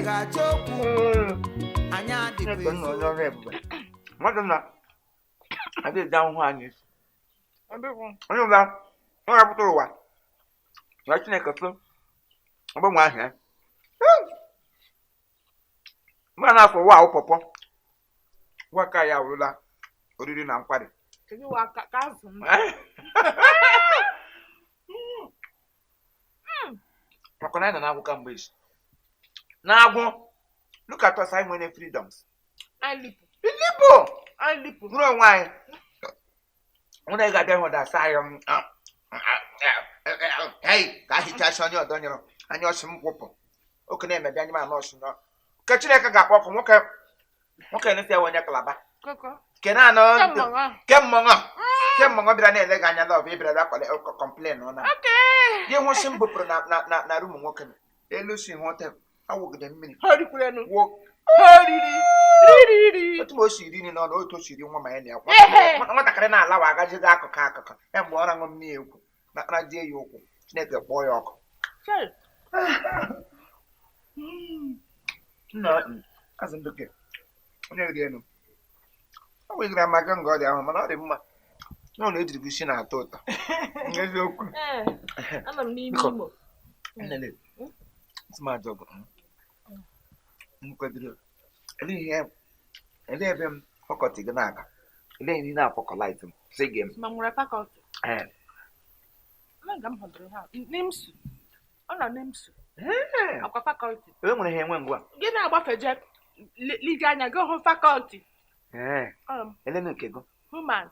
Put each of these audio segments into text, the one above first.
ga-achọ okwu. Anyị adịkwa Chineke nna, onye ezo. ọrụ ebube, mmadụ na adị eji ahụhụ anyị isi. Onye ụla ọ ga-apụta ụwa ya. Chineke so ọgbanwe ahụ ya mgbe a na-afọ ụwa ahụ pọpọ nwa ka ya awụrụla oriri na nkwari. Kedu wa ka azụ m? Maka na anyị nọ na-agwụ kamgbe isi na-agwụ. Look at us, anyị nwere freedoms. Anyị lipụ. Libo. Anyị lipụ. Bụrụ onwe anyị nwere ga-abịa hụ dasa anyị hei ka a hichasị onye ọdọ nyụrụ anya ọsị m kwụpụ oke na-emebi anya m anụ ọsị nọ nke Chineke ga-akpọ ọkụ. Nwoke nwoke na-esi ewe onye Kalaba. Koko. Kene anọ. Kemgbe ahụ. Kemmọṅọ kemmọṅọ bịara na-ele gị anya love, ị bịara bịa kọle complain ọ na Okay. gị hụsị m bupụrụ na room nwoke m elu si hotel awụgide mmiri. Ha rikwurenụ. Wụ. Ha riri. Riri riri. Otu ma o si ri nri n'ọnụ, otu o si ri nwa ma ya na ya. Ehe. Nwatakịrị na-alawa agajigo akụkụ akụkụ ya mgbe ọ raṅụ mmiri ekwu na na die ya ụkwụ. Chineke kpọọ ya ọkụ. Chai. Nna, azụ ndụ ke onye ri elu ọ nwegara maka nga ọ dị ahụ, mana ọ dị mma na ọ na-ejiri gị isi na-atọ ụtọ eziokwu. Ee, anọ m n'ime Biko. Imo. Nnele, ntị m ajọ gụ m kwadoro. Elee ihe, elee ebe m faculty gị na-aga? Elee ihe na-afọkọlait m sị gị m? Ma nwere faculty. Ee. Ele nga m hụdụrụ ha. N'IMSU. Ọ nọ n'IMSU. Ee. Akwa faculty. E nwere ha enwe ngwa. Gị na-agbafeje lije anya gị hụ faculty. Ee. Elena nke gị? Human.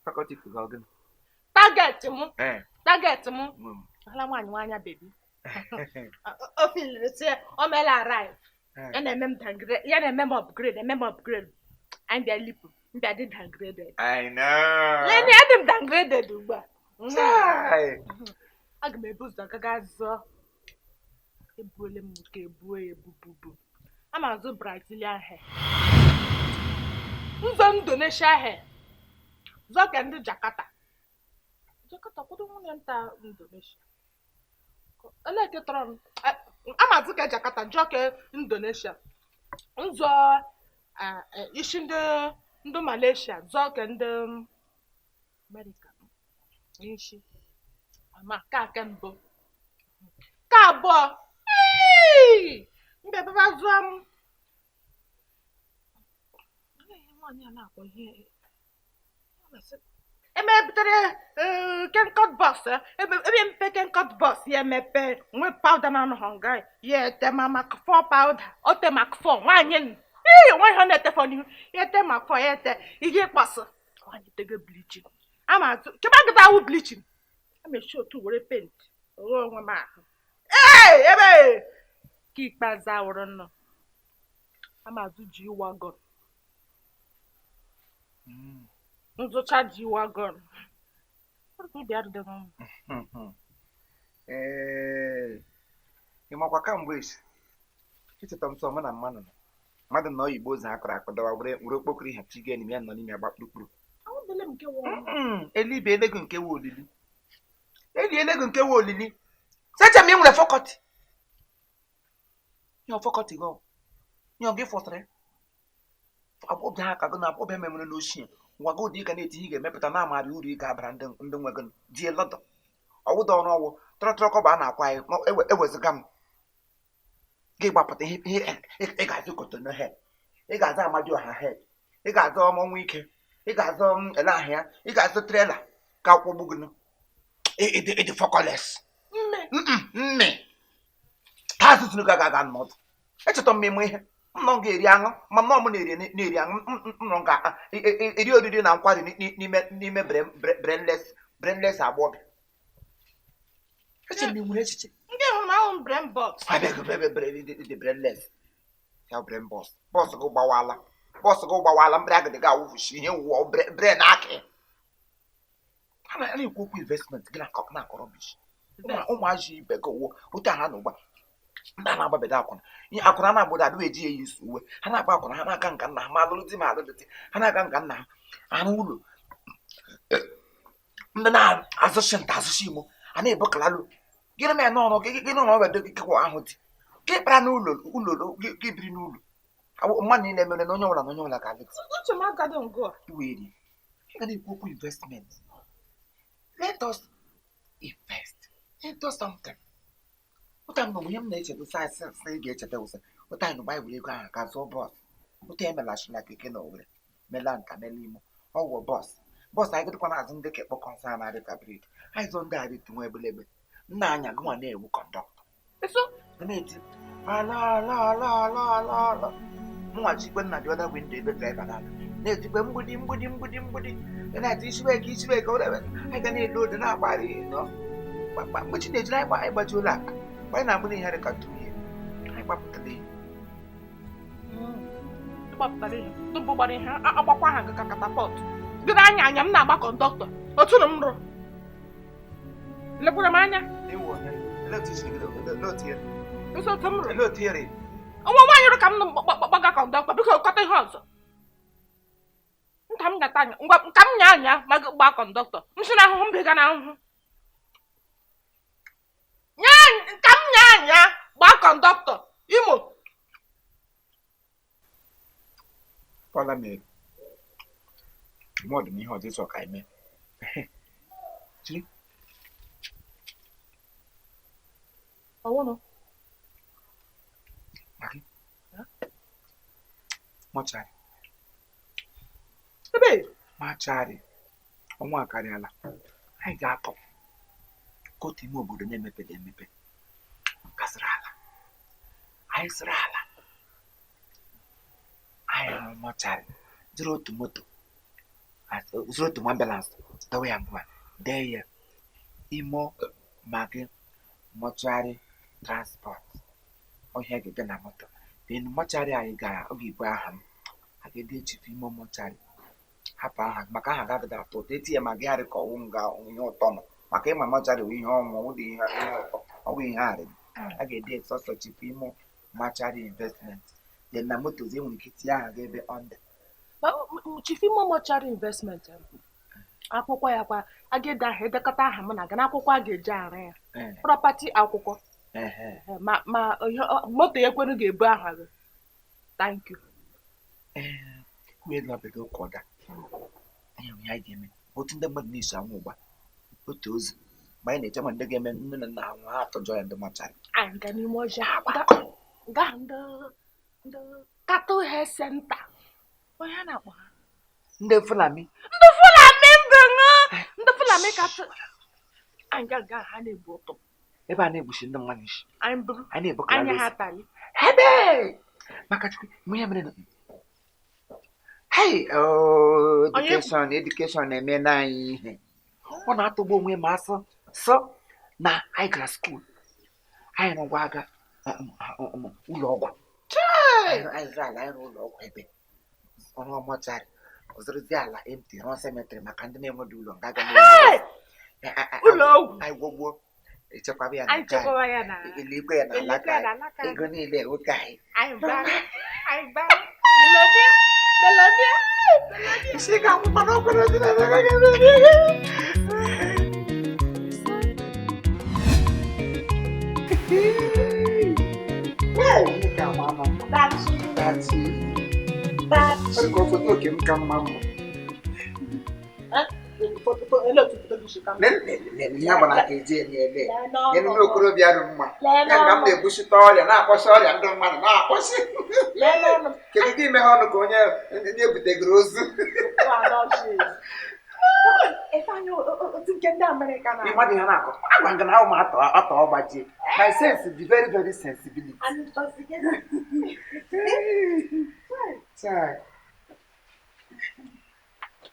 Faculty nke gị ọ gịnị? Target m. Ee. Target m. Ala nwaanyị nwanya baby. O filiri sị o meela arrive. Ya na-eme m downgrade, ya na-eme m upgrade, eme m upgrade. Anyị bịa lipụ, m bịa dị downgraded. I know. Leni, adị m downgraded ugbu a. Chai. Aga m ebu ụzọ gaga zụọ. Ebuole m nke ebuo ya ebububu. A ma azụ Brazilian hair. Nzọ Indonesia hair. Zọ ka ndị Jakarta. Jakarta kwado nwunye nta Indonesia. Olee nke tọrọ m? A ma azụ ka Jakarta, jụọ ka Indonesia. Nzọ isi ndị Malaysia, zọọ ka ndị America. Isi. Ma ka mbụ. Ka abụọ. Ee! Mbịa bịa zụọ m. Olee ihe nwaanyị a na-akpọ ihe? Ọ na-asị, eme butere kenkọt box, ebe mpe kenkọt box ya emepe nwee powder na anọghọ nga ya ete ma Mark 4 powder o te Mark 4 nwaanyị ee nwa ihe ọ na-etefọ n'ihu ya ete Mark 4 ya ete ihe ịkpasị nwaanyị tego bleaching ama atụ kebe agịda awụ bleaching ama esi otu were paint oghe onwe m ahụ ee ebe ka ikpeazụ awụrụ nnọ ama azụ G wagon. Nzụcha G wagon obi adịghị m. Ee, ị makwa kamgbe esi echeta m sọ mụ na mmadụ nọ, mmadụ nọ oyibo ụzọ akọrọ akọ dọwa were were okpokoro ihe chigo enyi ya nọ n'ime agba kpurukpuru. Ahụbele m nke wụrụ. Elibe elego nke wu olili eli elego nke wu olili seche m ị nwere faculty ihe faculty gị ihe ọ gị fọtara agbọbịa ha ka gị na agbọbịa memere n'ochie ngwa gị ụdị ị ga na-eti ihe ị ga-emepụta na amarị uru ị ga-abara ndị nwe gị die lọdọ ọwụda ọrụ ọwụ tọrọtọrọ kọba a na-akwa anyị ewezụga m gị gbapụta ihe ihe ị ga-azụ Cotonou head, ị ga-azụ Amadioha head, ị ga-azụ ọmọnwụ ike, ị ga-azụ ele ahịa, ị ga-azụ trailer ka akwụgbu gị nụ. Ịdị fọkọles. Mme. Mme ha asụsụ gị aga n'ọdụ echeta m ịmụ ihe m nọ ga-eri aṅụ ma m nọ m na-eri na-eri aṅụ m nọ ga-eri oriri na nkwari n'ime brainless agbọghọbịa. Eche m nwere echiche. Ndị hụrụ m ahụ m brain box. Abịaghị ebe dị brainless ya brain box box gị gbawala, box gị gbawala mbere agịdị gị awụfusi ihe wụọ brain akị a na-ekwu okwu investment gị na-akọ rubbish. Ụmụazị ibe gị wụ otu a ha nọ ugbu a ndị a na-agbabedo akwụna ihe akwụna na-agbado adịghị eji ya eyi uwe ha na-agba akwụna ha na-aga nka nna ha ma alụrụ di ma alụrụ di ha na-aga nka nna ha arụ ụlọ ndị na-azụchi nta azụchi imo a na-ebokalalu gịnị mere n'ọrụ gị gịnị ọrụ ọbịa gị kekwa ahụ dị Ka ị kpara n'ụlọ ụlọ gị biri n'ụlọ. Mmadụ niile mere na onye ọbụla na onye ọbụla ga-alị. Uche m agado ngụ a. Iwere. Ị ga na-ekwu okwu investment. Let us invest into something. Ụta m ihe m na-echeta sị sị ị ga-echeta wụsị ụta anyị mgbe anyị were ego ahụ ka zụọ bọs. Ụta emelachila keke na Owerri, mela nka mela Imo, ọgwụ bọs. Bọs anyị gịdịkwa na-azụ ndị ka ekpọkọ nsọ a na-adị ka brid. Anyị zụọ ndị adị tụnwa ebelebe. Nna anya gụnwa na-ewu kọndọktọ. Eso Na-eti ala ala ala ala ala ala. Mụnwa chikwe nna dị ọda windo ebe draiva na-ada. Na-etikwe mgbidi mgbidi mgbidi mgbidi. Ị na-eti isiweke isiweke whatever. Anyị ga na-elo odo na-agbari nọ. Mgbe chi na-ejiri anyị gbajuola aka. Mgbe anyị na-agbụ n'ihe dị ka 2 years. Anyị gbapụtara ihe. Gbapụtara ihe tupu gbara ihe agbakwa ha ka katapọt. Gịnị anya anya m na-agba kọndọktọ otu na m rụ lekwara m anya. Ewu onye. Olee otu i siri bido? Olee otu i- Nso otu m rụ. Olee otu i rị? Nwa nwaanyị rụ ka m nọ gbaga kọndọktọ, biko kọta ihe ọzọ nka m gata anya ngwa ka m nya anya ma gbaa kọndọktọ m si na ahụhụ m bega na ahụhụ nya ka m nya anya gbaa kọndọktọ Imo. Paula mere. Mmadụ na ihe ọzọ ịchọ ka anyị mee. Chiri. Ọwụnụ. Magi. Mọchari. Ebe. Machari. Ọnwa akarịala. Anyị ga-atọ. Ka otu ime obodo na-emepeghị emepe. Kasịrị ala. Anyị sịrị ala. Anyị hụrụ mọchari. Zụrụ otu moto. Zụrụ otu ambulance. Dọwa ya ngwa. Dee ya. Imo Magi Mortuary Transport. Ọhịa ga-abịa na moto. Then mọchari anyị gara ọ ga-ebu aha m. A ga-ede Chief Imo Mortuary. Hapụ aha maka aha ga-adịghị atọ ụtọ etinye ma gị arị ka ọwụ nga ihe ụtọ nọ maka ịma mọchari bụ ihe ọnwụ ọwụ dị ihe ihe ụtọ ọ bụ ihe arị a ga-ede sọsọ Chief Imo Mortuary Investment. Then na moto e nwere ike tinye aha gị ebe under. Chief Imo Mortuary Investment akwụkwọ ya kwa a ga-ede aha edekọta aha m na ga n'akwụkwọ a ga-eji ara ya property akwụkwọ. Ma ma ihe moto ya ekwenu ga-ebu aha gị. Thank you. Ee, kwuo ego ụka ụda anyị nwere ihe anyị ga-eme otu ndị mmadụ na-eso anwụ ụgba otu ozu mgbe anyị na-eche ma ndị ga-eme nne na nna ha nwụọ ha atọjọ ya ndị mọchari. Anyị ga n'ime ọhịa ga ndị ndị cattle health center onye a na-akpọ ha ndị Fulani. Ndị Fulani mbụ ṅụ ndị Fulani cattle anyị ga nga ha na-ebu ụtụ ebe a na-egbuchi ndị mmadụ isi. Anyị buru anyị na-ebukara anya ozu. Ha tali. Ebe maka Chukwu mgbe ihe mere na hey, oh, education education na-eme na anyị ihe ọ na-atọgbu onwe ma asọ sọ na anyị gara school anyị rụgwa aga ụlọ ọgwụ anyị zụrụ ala anyị rụọ ụlọ ọgwụ ebe ọrụ mortuary ọzọrọzi ala empty rụọ cemetery maka ndị na-enweghị ụlọ nga ga Ụlọ ọgwụ. Anyị gwọgbuo echekwaba ya na anyị nke anyị chekwaba ya na eluigwe ya na eluigwe alaka ya na anyị alaka anyị. Ego niile nwoke anyị. Anyị baa anyị baa millionaire millionaire. Isi ga-akwụkwọ n'ọkwụrụ dị na That's Ọ dị ka foto oke m ka mma mma. Ihe agbara aka eji enye ele. Nye ndị okorobịa dị mma. Ya ka m na-ebuchite ọrịa na-akpọsị ọrịa ndị mmadụ na-akpọsị. Kedu gị ime ha ọnụ ka onye ndị ebutegoro ozu? Mmadụ ihe na-akọ. Agwa nga na ahụ m atọ atọ ọgbajie. My sense dị very very sensibility. Chai.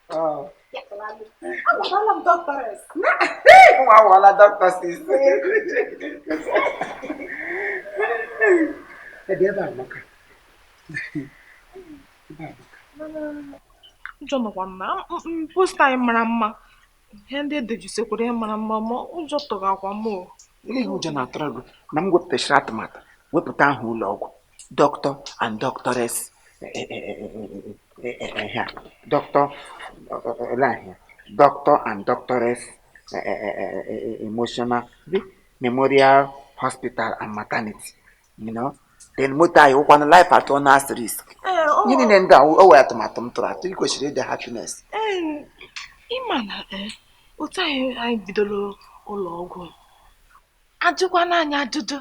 Oh. Agwala m doctoress. Nwa awọla dọkịta sis. Ebe ebe amaka. Ebe amaka. Ụjọ nọkwa m na poster anyị mara mma ihe ndị edejisekwara ya mara mma ma ụjọ tụgakwa m o. Olee ihe ụjọ na-atụrụ gị na m wepụtachara atụmatụ wepụta aha ụlọ ọgwụ doctor and doctoress doctor doctor and doctoress emotional memorial hospital and maternity. Then moto anyị wụkwanụ life atọ na asterisk. Ihe niile ndị a o wee atụmatụ m tụrụ atụ, ị kwesịrị ịdị happiness. Ịma na otu anyị bidoro ụlọ ọgwụ, ajụkwana anyị ajụjụ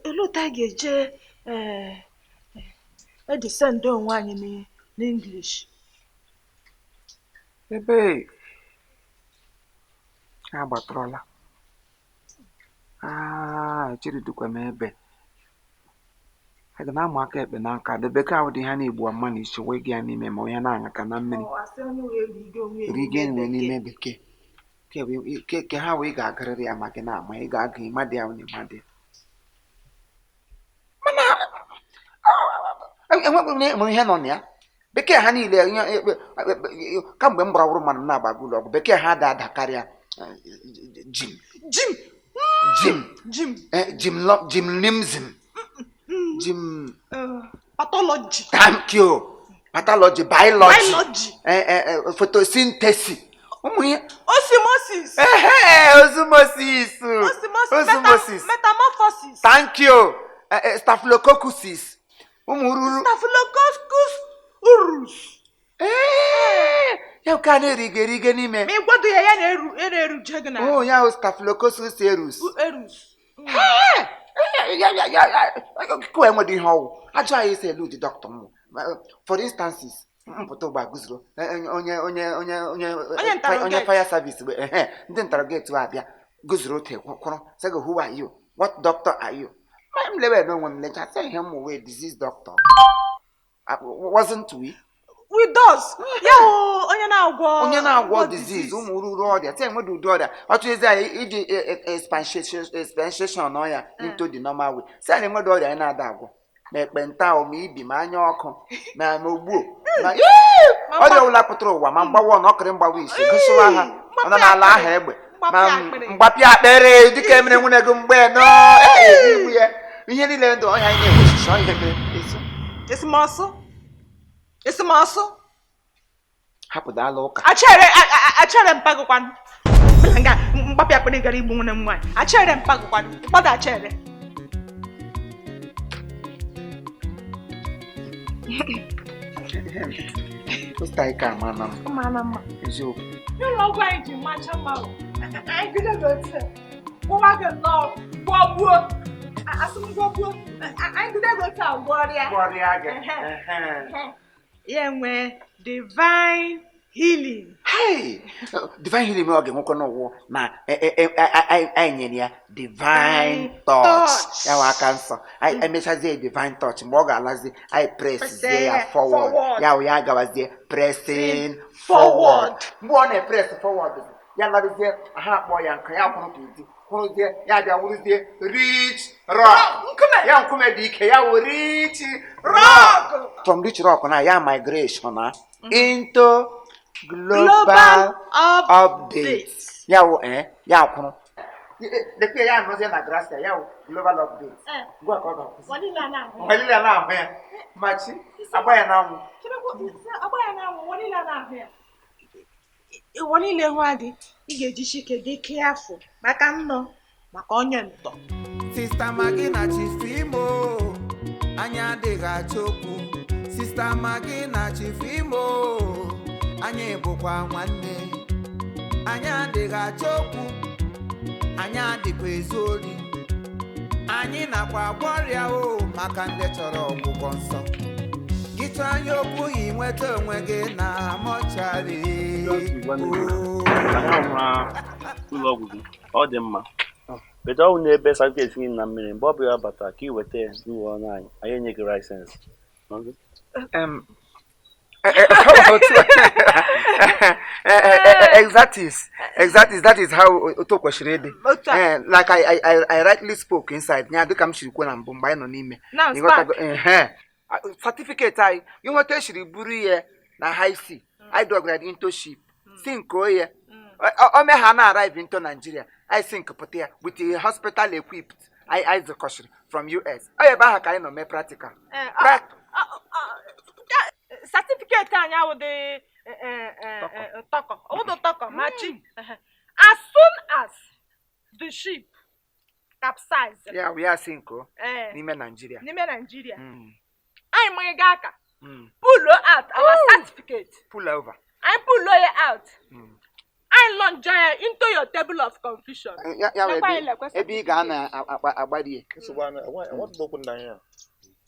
olee otu anyị ga-eje edisend onwe anyị n'English. Ebe ha gbatụrụla echeridukwa m ebe a ga na-amụ aka ekpe n'aka dị bekee ahụ dị ha na-egbu mma na isi wee gị ya n'ime ma onye na-aṅaka na mmiri rige nwe n'ime bekee ke ha wee ga-agarịrị ya ma gị na-ama ị ga-aga ịmadị ya onye madị mana enweghị ihe nọ na ya. Bekee ha niile kamgbe m gbara wụrụ mmadụ m na-agbago ụlọ ọgwụ bekee ha ada ada karịa jim jim jim jim jim jim limzim jim pathology. Thank you. Pathology, biology, photosynthesis, ụmụ ihe osmosis, osmosis, osmosis, metamorphosis. Thank you. Staphylococcus, ụmụ ruru Staphylococcus urus. Ya ka na-erige erige n'ime ma ịgwado ya ya na-eru je gị na oh ya o Staphylococcus erus erus. Kwe enwedị ihe ọwụ ajọ anyị esi elu ụdị dọkịta mmụ. For instances, mpụta ụgbọ guzoro onye onye onye onye onye fire service ndị interrogate abịa guzoro otu kwụrụ sị gị who are you, what doctor are you? Ma m lewe n'onwe m lecha sị ihe m wee disease doctor. Wasn't we? We does. Ya onye na-agwọ onye na-agwọ disease ụmụ ruru ọrịa sị enwedị ụdị ọrịa ọtụ ezi anyị iji expansion ọya into the normal way sị anyị enwedị ọrịa anyị na-ada agwọ ma ekpenta ma ibi ma anya ọkụ ma ogbuo ma ọrịa ọbụla pụtara ụwa ma mgbawa na ọkịrị mgbawa isi gụsịwa ha ọ nọ n'ala ahụ egbe ma mgbapịa akpịrị dịka emere nwunye gị mgbe nọ ya ihe niile ndụ ọhịa anyị na-enwe osisi ọhịa mere eso esemọsụ hapụdala ụka achere mpagokwanụ nga mgbapịa akpịrị gara igbu nwunye m nwaanyị achere mpagokwanụ mkpọda achere. Mma eziokwu ụlọ ọgwụ anyị ji macha mma anyị bido n'otu gwọwa gị nnọọ gwọgbuo asị m gwọgbuo anyị bido n'otu a gwọrịa ya nwee divine healing. Hey, divine healing ọ ga-enwekwa n'ụwụ na anyị nyere ya divine touch ya nwe aka nsọ anyị emechazie divine touch mgbe ọ ga-alazi anyị presizie ya forward ya ya agawazie pressing forward mgbe ọ na-epress forward ya larụzie ha akpọ ya nkụ ya kwụrụ ka edi kwụrụzie ya bịa wụrụzie rich rock ya nkume dị ike ya wụ rich rock from rich rock na ya migration na into global update ya wụ ya kwụrụ lekwe ya anọzie na gracia ya wụ global update ngwa ka ọ ga-akwụsị nwanile na-ahụ ya machi agba ya n'anwụ ụwa niile hụ adị ị ga-eji ike dị afọ maka nnọ maka onye ntọ. Sista Maggi na Chief Imo anyị adịghị achọ okwu. Sista Maggi na Chief Imo anyị bụkwa nwanne. Anyị adịghị achọ okwu, anyị adịkwa ezu ori, anyị nakwa agwọ ọrịa o maka ndị chọrọ ọgwụgwọ nsọ. Gị chọọ anya okwu ị nweta onwe gị na mọchari. Ụlọ ọgwụ gị ọ dị mma bedo ọnwụ n'ebe certificate gị na mmiri mgbe ọ bụla bata ka ị weta ya n'ụlọ ọrụ anyị anyị enye gị license. Exactly, that is how otu kwesịrị ịdị. Like I rightly spoke inside ya dịka m siri kwuo na mbụ mgbe anyị nọ n'ime certificate anyị inweta esiri buru ya na high sea I dọgara into ship sink oye o me ha na arrive into Nigeria I sink pụta ya with a hospital equipped I zụkọchiri from US ọ ebe ahụ ka anyị nọ mee practical. Certificate anyị awụdị tọkọ ọwụdị tọkọ machi as soon as the ship Capsize. Ya wụ ya si nko Ee, n'ime Naijiria. n'ime Naijiria. Mm, Anyị manye gị aka. Pull out our certificate. Pull over. Anyị pull ya out. Mm. Anyị launch ya into your table of confusion. Ya wụ Lekwa anyị lekwa ebe ị ga-ana agbadie. Nsogbu anụ, enwetụla okwu nna anyị a.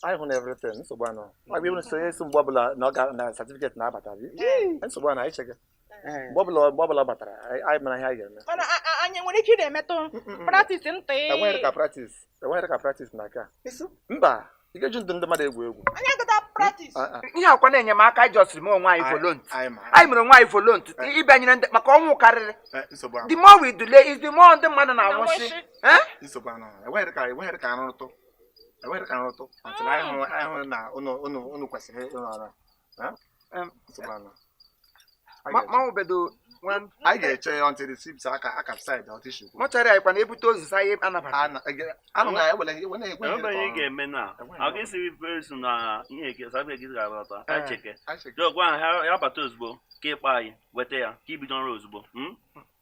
Anyị hụ na everything, nsogbu anụ. Ọ bụ ịbụ sonye esi mgbe ọbụla na ọ ga na certificate na-abata bi. Nsogbu anụ, anyị chege. Mgbe ọbụla ọ batara, anyị mara ihe anyị ga-eme. Mana anyị nwere ike ị na-emetụ practice ntị. Enweghị ka practice na nke a. Mba, ị ga-eji ndụ ndị mmadụ egwu egwu. Anyị agada practice. Ah, ah. Ihe akwa na-enyemaka anyị jọsiri m onwe anyị volonti. Anyị ma. Anyị mere onwe anyị volonti ịbịanyere ndị maka ọnwụ karịrị. Nsogbu anụ. The more we delay is the more ndị mmadụ na-anwụsị. Na-anwụsị. Eh? Nsogbu anụ. Enweghị ka arụtụ. Until anyị hụ na unu kwesịrị ịrụ ọrụ a. Eh? Nsogbu anụ. Ma obedo nwa Anyị ga-eche until the ships aka capsize ọtụ isi kwu. mọchara anyị kwana ebute ozu sa anyị anabata. Anụ na ewele ewele ekwe. Enwebeghị ihe ị ga-eme na Enweghị. ọ ga-esiri very soon na ihe eke certificate ga-abata. Eh. Anyị cheke. Jọọ gwa ha ya bata ozugbo ka ịkpa anyị weta ya ka ibido ọrụ ozugbo.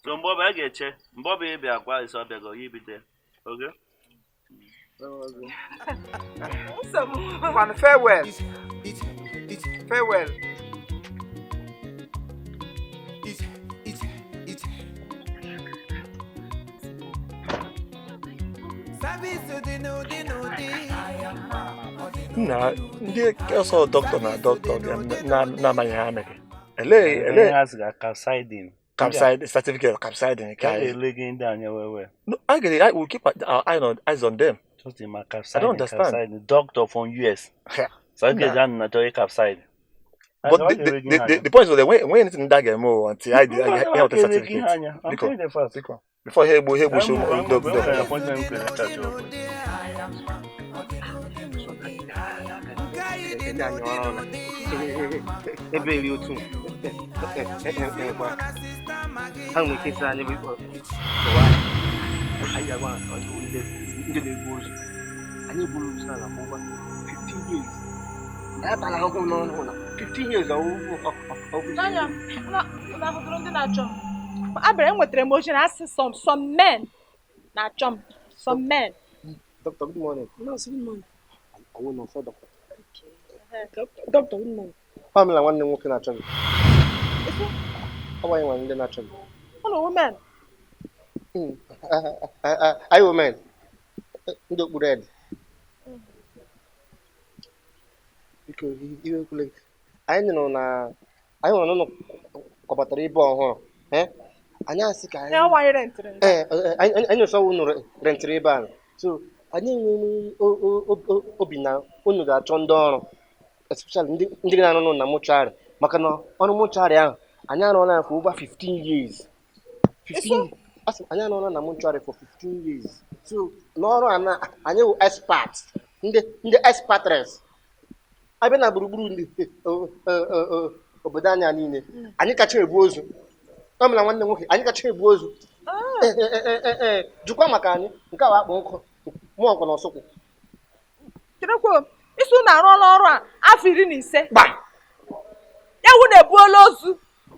So mgbe ọbụla a ga-eche mgbe ọbụla ị bịa gwa isi ọbịa gị ya ibido ya. Okay? Nsogbu. Ngwanụ, farewell. Farewell. Ije, ije, ije. Service dị n'ụdị n'ụdị. Nna, ndị ọsọ dọkịta na dọkịta na-amaghị ha mere. Elee ha sị ga capsiding. Capside certificate capsiding ka Ka anyị. ele gị ndị anya wewe. No, I will keep our eyes on them. Just ma capsiding. I don't understand. Capsiding. Doctor from US. Certificate ahụ na-achọ capside. But the point is that when anything that ga-eme o until I get the certificate. Biko, Biko. Before ha egbu shi dọkịta. Appointment kwere kacha okwu. Nke anyị dị n'ụdị n'ụdị. Ebe eri otu Na Sister Maggie. ha nwere ike ịsị anyị bụ ụwa anyị agwa ha ndị na-egbu ozu. Anyị gburu ozu ala for over 15 years. Anyị atala ahụhụ n'ọnụ na 15 years ọwụ. N'anya, na ahụtụrụ ndị na-achọ m. Abịara enwetara m ozi na asị some men na-achọ m. Some men. Doctor, good morning. Nurse, good morning. Ọwụ nọ nsọ, doctor. Doctor, good morning. Pamela nwanne m nwoke na-achọ gị. Isi, Ọ bụ anyị nwere ndị na-achọ gị. ụnụ women. Anyị women ndị okpuru ed. Biko, iwe ekwule gị. Anyị nụrụ na anyị nwere n'ụlọ kọbatara ibe ọhụrụ. Eh? Anyị asị ka anyị Ya nwaanyị rentịrị nga. Ee, anyị nụsọ unu rentịrị ebe a. So anyị enweghị obi na unu ga-achọ ndị ọrụ, especially ndị na-arụ na mortuary, maka na ọrụ mortuary ahụ anyị arụọla ya for over 15 years. 15, asị m, anyị arụọla na mortuary for 15 years. So n'ọrụ a na anyị wụ expert, ndị expatriates. Abịa na gburugburu ndị obodo anyị a niile, anyị kacha ebu ozu. Ọ mụla nwanne m nwoke, anyị kacha ebu ozu. Ee, jụkwa maka anyị nke a bụ akpụ nkụ mụọ nkwa na ọsụkwụ. Cherekwa, isi unu arụọla ọrụ a afọ 15. Gbam. Ya wụ na-ebuola ozu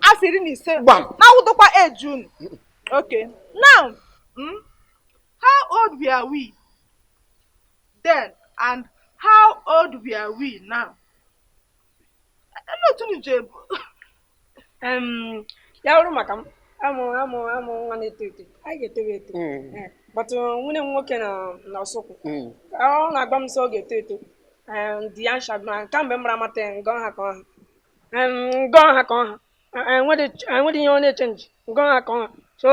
afọ 15. Gbam. Na-awụdokwa age unu. Okay. Now, how old were we then and how old were we now? Ele otu unu ji ebu. Ya bụrụ maka m, amụ nwa na-eto eto, anyị ga-etobe eto. Eh, but nwunye m nwoke na ọsụkwụ ọ na-agba m sọ ọ ga-eto eto. Di ya nshagma kamgbe m mara amata ya ngọ ha ka ọ ha. Ngọ ha ka ọ ha. Enwere ihe ọ na-echenji ngọ ha ka ọ ha. So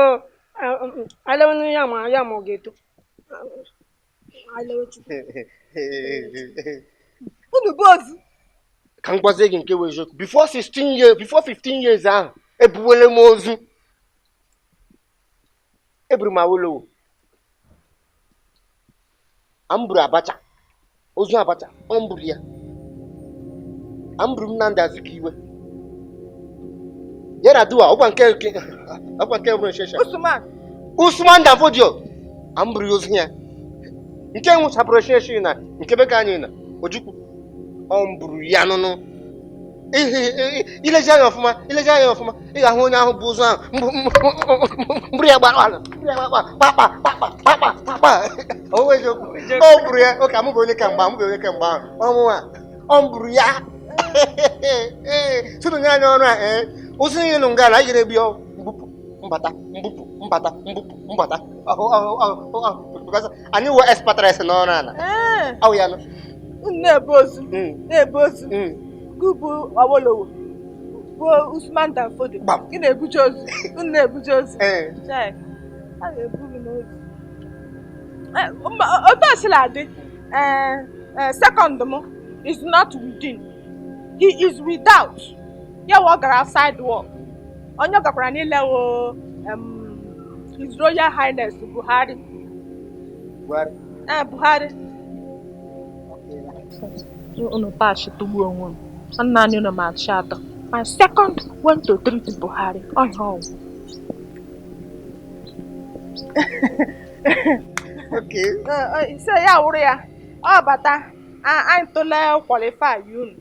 alewe ya ma ọ ga-eto. Alewe Chukwu. Unu bụ ozu. Ka m gwazie gị nke bụ eziokwu, before 16 years, before 15 years ahụ, ebuwele m ozu. Eburu m Awolowo, m buru Abacha, ozu Abacha ọ m buru ya, m buru Nnamdi Azikiwe, Yar'Adua, ọkwa nke bụrụ nsheshe. Usman. Usman Dan Fodio, m buru ya ozu ya nke nwụchapụrụ esheshi na nke bekee anyị na Ojukwu, ọ m buru ya nụnụ. Ilezi anya ọfụma, ilezi anya ọfụma, ị ga-ahụ onye ahụ bụ ụzọ ahụ mbụrụ ya gbara ala, mbụrụ ya gbara kpakpa kpakpa kpakpa kpakpa. Gba o eziokwu ọ bụrụ ya oke amụbụ onye kemgbe amụbụ onye kemgbe ahụ ọnwụ a ọ bụrụ ya ee sinu nye anyị ọrụ a ee osi niile nụ nga na anyị ga-ebi mbupụ mbata mbupụ mbata mbupụ mbata ọhụ ọhụ ọhụ ọhụ because anyị wụ expatriates n'ọrụ a na Ee, ọ ya nụ unu na-ebu ozu na-ebu ozu gị bụ Awolowo bụ Usman Dan Fodio Gbam. gị na-ebuje ozu unu na-ebuje ozu ee Chai, a na-ebu gị n'ozu. Eh, otu o sila dị, eh, eh, second m is not within, he is without. Ya wụ ọ gara outside work, onye ọ gakwara n'ile wo His Royal Highness Buhari. Buhari. Eh, Buhari. Unu pachi tugbuo onwe m nna anyị unu ma achị atọ. My second went to treat Buhari ọhịa ọgwụ. Okay. So ya wụrụ ya ọ bata anyị tụlee qualify unu.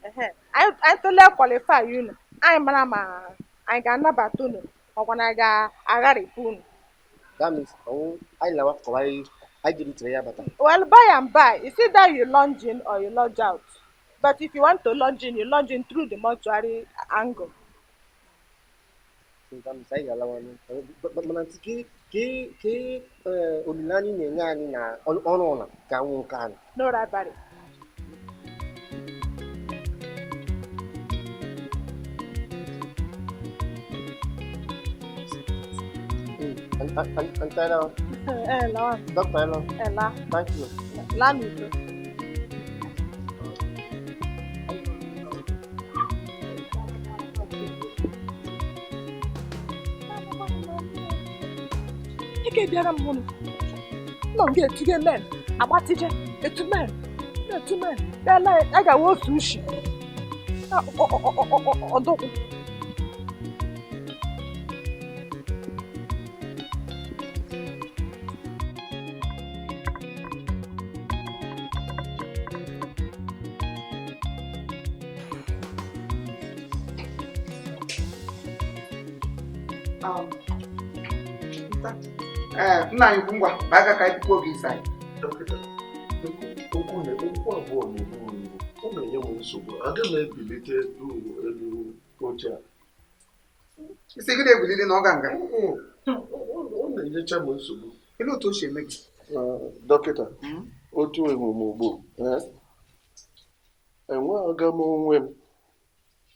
Ehe, anyị tụlee qualify unu, anyị mara ma anyị ga-anabata unu ọkwa na anyị ga-agharịpụ unu. That means ọnwụ anyị lawa kọwa anyị anyị jiri tere ya bata. Well, by and by, it's either you lunge in or you lunge out. But if you want to lunge in, you lunge in through the mortuary angle. So that means anyị ga-alawa nụ. Mana ntị ke ke ke olileanya ị na-enye anyị na ọrụ ụlọ ga-anwụ nke anyị. No rivalry. Antena, Eh, lawa, Dr. Elo, eh, la, thank you. la n'udo. Ike bịara m hụnụ. Nọ m ga-etige men, agbatije, etu men, etu men. Bịala a ga-awa otu ushi. Ọdụkwụ. Ee, nna anyị ukwu, ngwa baa ka anyị tupu oge isa anyị. Dọkịta, biko, okwu na okwu abụọ na-egbu m mgbu. Ọ na-enye m nsogbu. Aga m ebilite elu elu oche a. Isi gị na-ebulili na ọ ga nga. Ọ na-enyecha m nsogbu. Olee otu o si eme gị? Dọkịta, otu ịhụ m ugbu a, enweghị m onwe m.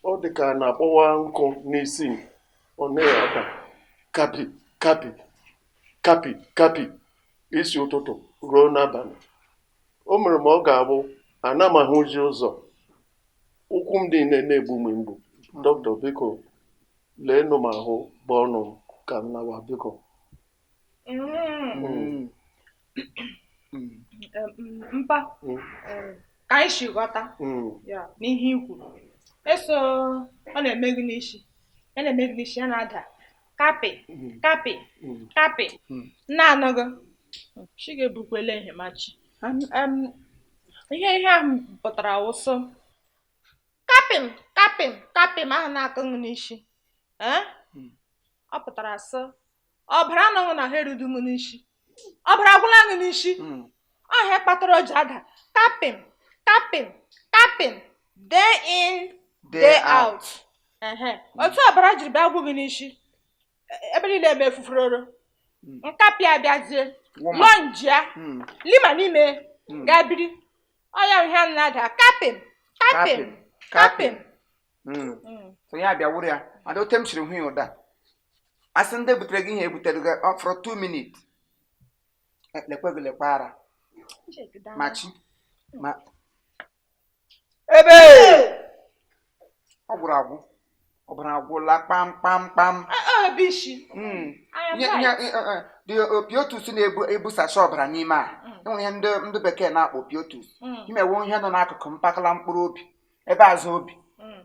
Ọ dị ka a na-akpọwa nkụ n'isi m. Ọ na-ada kapi kapi kapi kapi isi ụtụtụ ruo n'abalị. O mere m ọ ga-abụ ana m ahụzi ụzọ. Ụkwụ m niile na-egbu m mgbu. Dọkịta, biko leenụ m ahụ bụ ọnụ m ka m lawa biko. Mpa, ka anyị si ghọta ya n'ihe i kwuru eso ọ na-eme gị n'isi, ya na-eme gị n'isi, ya na-ada kapị kapị kapị nna anọghị chi ga-ebukwele ehemachi. Ihe ihe ahụ pụtara wụsọ kapịm kapịm kapịm ahụ na-akụ gị n'isi. Ọ pụtara sọ ọbara anọghị na ha erudu m n'isi, ọbara agwụla gị n'isi. Ọhịa kpatara o ji ada kapịm kapịm kapịm day in day out. Otu ọbara jiri bịa gwụ gị n'isi, ebe niile eme efufuroro nkapị abịazie lọnjia lima n'ime ga-biri ọya ihe a na-ada kapịm kapịm kapịm. So ya bịa wụrụ ya ada ote m siri hụ ya ụda asị ndị butere gị ihe ebutere gị ọ fọrọ 2 minutes. Lekwe gị lekwe ara machi ma ebe ọ gwụrụ agwụ ọbara agwụla kpamkpamkpam. Piotus na-ebusasị ọbara n'ime a enwere ihe ndị bekee na-akpọ piotus. Imewe ihe nọ n'akụkụ mpakala mkpụrụ obi ebe azụ obi.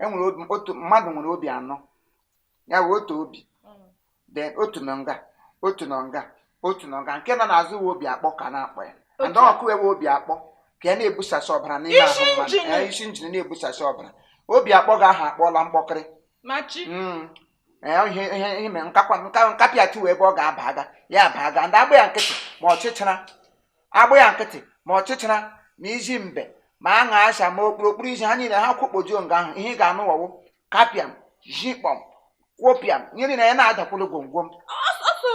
Enwere otu mmadụ nwere obi anọ, ya bụ otu obi then otu nọ nga otu nọ nga otu nọ nga nke nọ n'azụ uwe obi akpọ ka na-akpọ ya and ọkụ ewe obi akpọ ka ya na-ebusasị ọbara n'ime ahụ mmadụ. Isi njin na-ebusasị ọbara obi akpọ ga-aha akpọla mkpọkịrị. Machi. Ee, ihe ihe ihe mere nkakwa nka nkapịa tuwo ebe ọ ga-aba aga ya aba aga ndị agbụ ya nkịtị ma ọchịchịra agbụ ya nkịtị ma ọchịchịra ma iji mbe ma aṅa asha ma okpuru okpuru iji ha niile ha kwụkpojuo nga ahụ ihe ị ga-anụ wọwụ kapịam jikpọm kwopịam ihe niile ya na-adakwulu gwomgwom. Ọsọ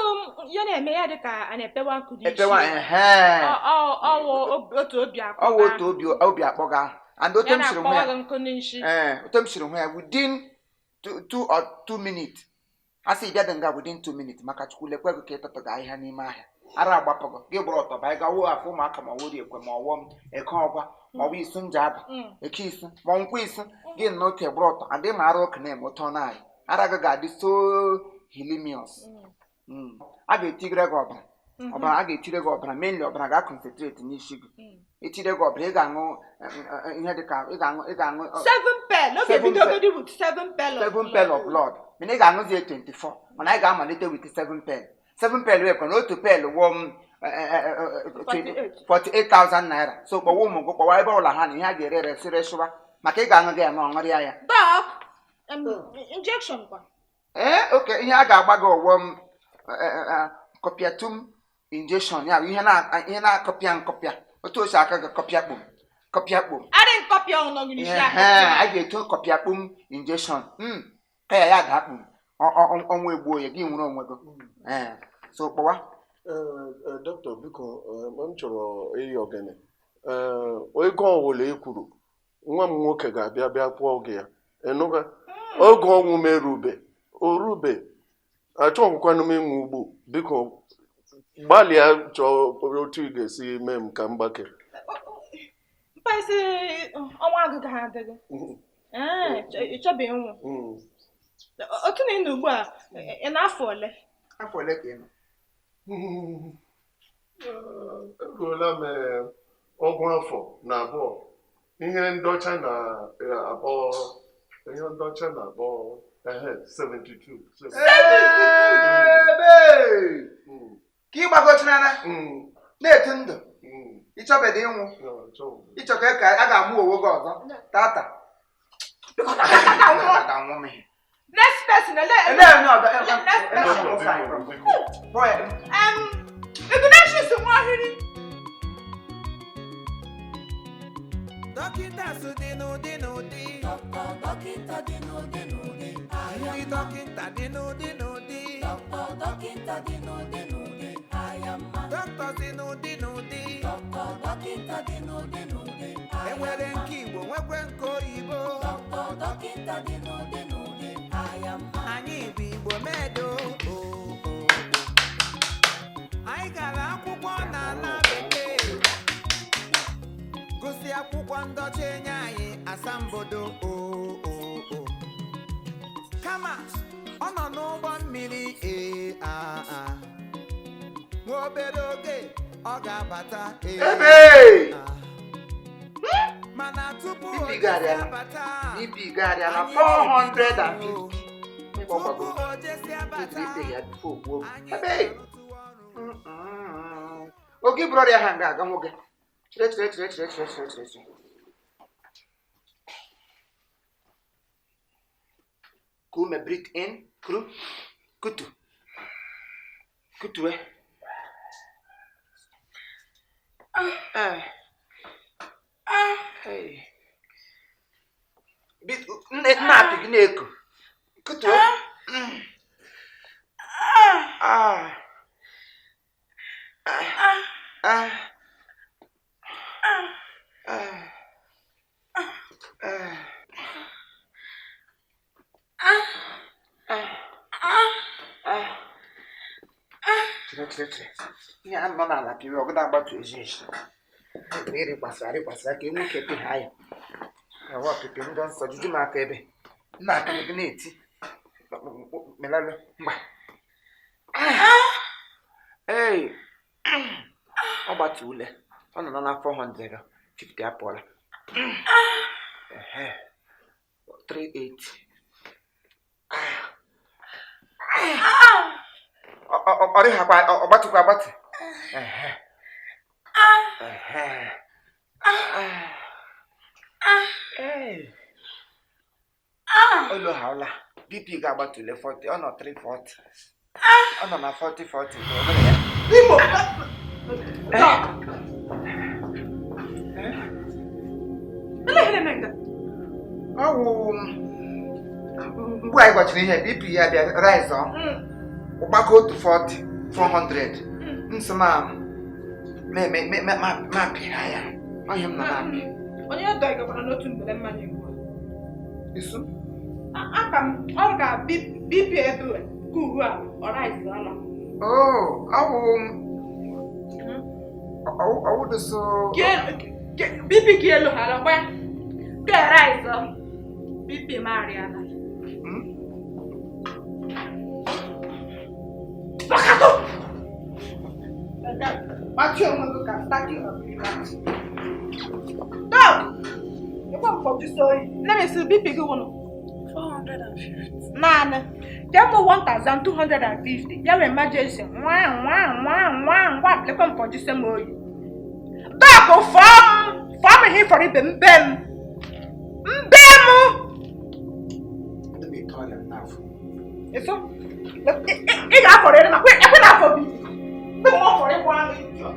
ya na-eme ya dị ka a na-epewa nkụ n'isi. Epewa ehe. Ọwụ otu obi akpọ. Ọwụ otu obi akpọ gị ahụ and otu Ya m siri hụ na-akpọwa ya gị nkụ n'isi. Ee, otu m siri hụ ya within 2 or 2 minutes, a sị bịa dị nga within 2 minutes maka Chukwu lekwe gị ka ịtụtụ gị ahịhịa n'ime ahịa ara agbapụgị gị gbara ọtọ ba ga wuo afọ ụmụaka ma ọwụri ekwe ma ọwọm eke ọgwa ma ọ bụ isu nje aba eke isu ma nkwụ isu gị nọ otu gbara ọtọ adị ma ara oke na-eme ụtọ naanị ara gị ga-adị so hilimios. A ga-etigere gị ọbara ọbara a ga-etire gị ọbara, mainly ọbara ga-concentrate n'isi gị. Etire gị ọbara, ị ga-aṅụ ihe dịka ị ga-aṅụ Seven pen. Oge Seven bidogodi with seven pen of seven pen of blood, mana ị ga-aṅụzi ya 24, mana anyị ga-amalite with seven pen. Seven pen wee na otu pen wụọ m 48,000 naira. So kpọwa ụmụ gị, kpọwa ebe ọbụla ha na ihe a ga-ere ere sịrị sụwa maka ị ga-aṅụ gị ya ma ọ ṅụrịa ya. Doc, injection kwa? Ee, oke ihe a ga-agba gị ọwụọ m kọpịatum injection, ya bụ ihe na-akọpịa nkọpịa otu o si aka gị kọpịa kpom kọpịa kpom. Adị nkọpịa ọnụ gị n'isi. Ehe, aka. a ga-eto kọpịa kpom injection ka ya ya daa kpom, ọnwa egbuo ya, gị nwere onwe gị. Ee, so kpọwa. Dọkịta, biko, m chọrọ ịyọ gịnị? Ee, ego ọwụla e kwuru, nwa m nwoke ga-abịa bịa kwụọ gị ya. Ịnụga oge ọnwụ m erube orube, achọghịkwanụ m ịnwụ ugbu. Biko gbalịa chọọ otu ị ga-esi mee m ka m gbake. Mkpaisi ọnwa agụgụ ha adịghị. Ee, ị chọbeghị ịnwụ. Otu na ị nọ ugbu a, ị na-afọ ole? Afọ ole ka ị nọ? Eruola m 22, ihe ndọcha na-akpọ ihe ndọcha na-akpọ ehe 72. Ebe ka ị gbagochinana na-etu ndụ, ịchọbeghị ịnwụ, ịchọ ka a ga-amụ onwe gị ọzọ tata. Ga-anwụ m ihe. Next person, ele. Ele onye ọzọ? Next person. Kpọọ ya. Ignatius Nwahiri. Dọkịta sụ dị n'ụdị n'ụdị. Dọkịta dị n'ụdị n'ụdị. Ndị dọkịta dị n'ụdị n'ụdị. Dọkịta dị n'ụdị n'ụdị ahịa mma. Dọkịta dị n'ụdị n'ụdị. Dọkịta dị n'ụdị n'ụdị. Enwere nke Igbo, nwekwe nke oyibo. Dọkịta dị n'ụdị n'ụdị ahịa mma. Anyị bụ Igbo medo o, o, o. Anyị gara akwụkwọ n'ala bekee, gụsị akwụkwọ ndọcha, enye anyị asambodo o o o. Kama ọ nọ n'ụgbọ mmiri ee a a nwa obere oge ọ ga-abata ee Ebe! a. Mana tupu o Ibigharịala. abata, BP gagharịala anyị 450. tupu o jesi abata, Ibe ya before gbuo m. anyị Ebe! ga-arụtụ ọrụ. Oge bụrụ ọrịa ha nga aga nwoke. Chere, chere, chere, chere, chere, chere, chere, chere. Kume, breathe in, kuru, kutu. Kutue. Ah. Hey. Nne apị gị na-eku. Kutue. Ah. Ah. Ah. Ah. Ah. Ah. Ah. Chere, chere, chere. Ihe a nọ n'ala pịrị ọgụda agbatu ezi ezi. Ịrịkwasịra arịkwasịra ka enwe ike pị ha ya. Awa ọpịpị ndị nsọ juju m aka ebe. Nna aka gị na-eti. Melalụ mgba. Ee. Ọ gbatu ule. Ọ nọ na 450 apụọla. Ehe. 38. Ọ rịghakwa ọ gbatụkwa agbatụ. Ehe. Ehe. Ee. Olu haụla. BP ga-agbatule 40, ọ nọ 340. Ọ nọ na 40 40 ka ọ bụrụ ya. Imo. Doc. Ele ihe na-eme nga? Ọ wụ mgbe anyị gwachiri ihe BP ya bịa rise ọ ụgbakọ otu 40 400 nsị ma ma pịa ya ọhịa m nọ na-apị. Onye dọ gakwara n'otu mbele mmanya ugbu a. Isu? Aka m ọ ga BP ebe ka ugbu a ọ rise ala. Oh, ọ wụ ọwụ dị so. BP ka elu ghara gba ka rise ọ. BP m arịala. Gbakatụ! Gbachi onwe gị ka statue of liberty. Dog! Ịgba mfọdụ so oyi. Nne m esi BP gị wụnụ. 450. Naanị. Jee mụ 1250. Ya wee emergency. Nwa nwa nwa nwa nwa lekwa mfọdụ se m oyi. Dog, fọọ m! Fọọ m ihe ịfọrọ ibe m be m. Mbe m! Ndị m eke ọrịa m n'afọ. Eso? Ị ga-afọrọ ịrị na ekwe na afọ bi. Ndị mmụọ fọrọ ịgwa ahụ idiot.